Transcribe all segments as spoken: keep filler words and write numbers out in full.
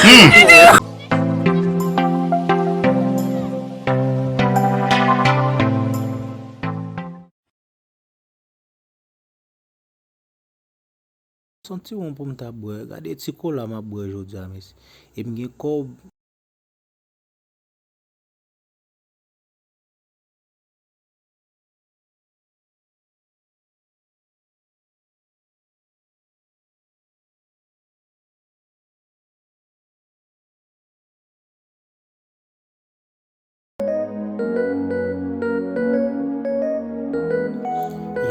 Se yon ti won pou m ta bwè. Gade ti kola m ap bwè jodi a, mesye. E m gen kòb.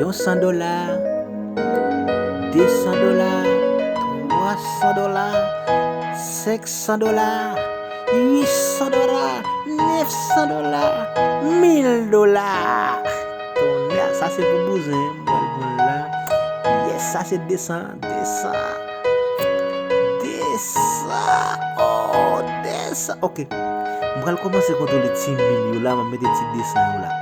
Yon san dola, de san dola, twa san dola, senk san dola, uit san dola, nèf san dola, mil dola. Tonnè, sa se pou bouzen, m pral pran l la. Yes, sa se de san, de san, de san, oh, de san. Ok, m pral kòmanse kontwole ti mil yo la, m ap mete ti de san yo la.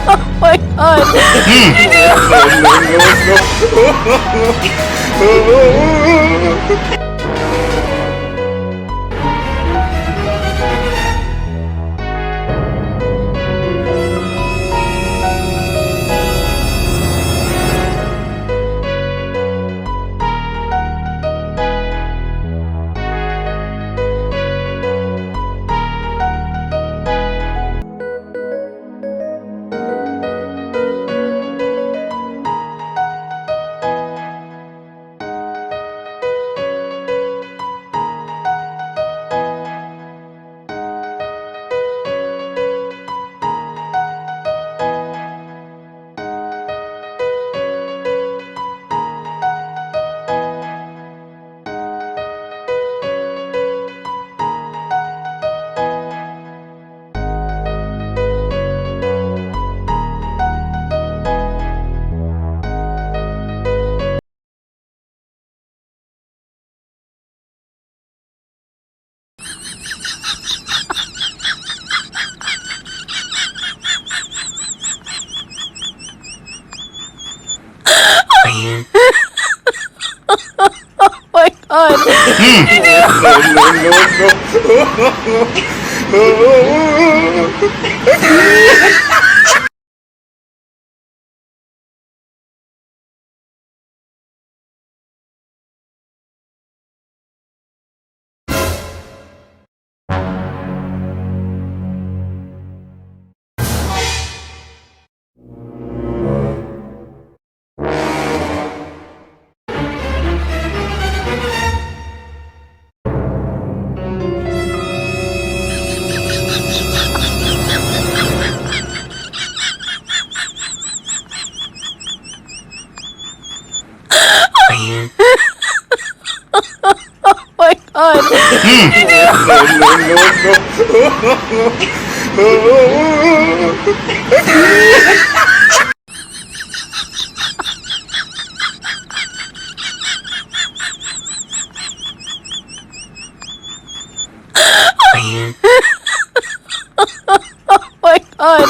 Oh my God. Oh my God. Oh my God. Oh my God.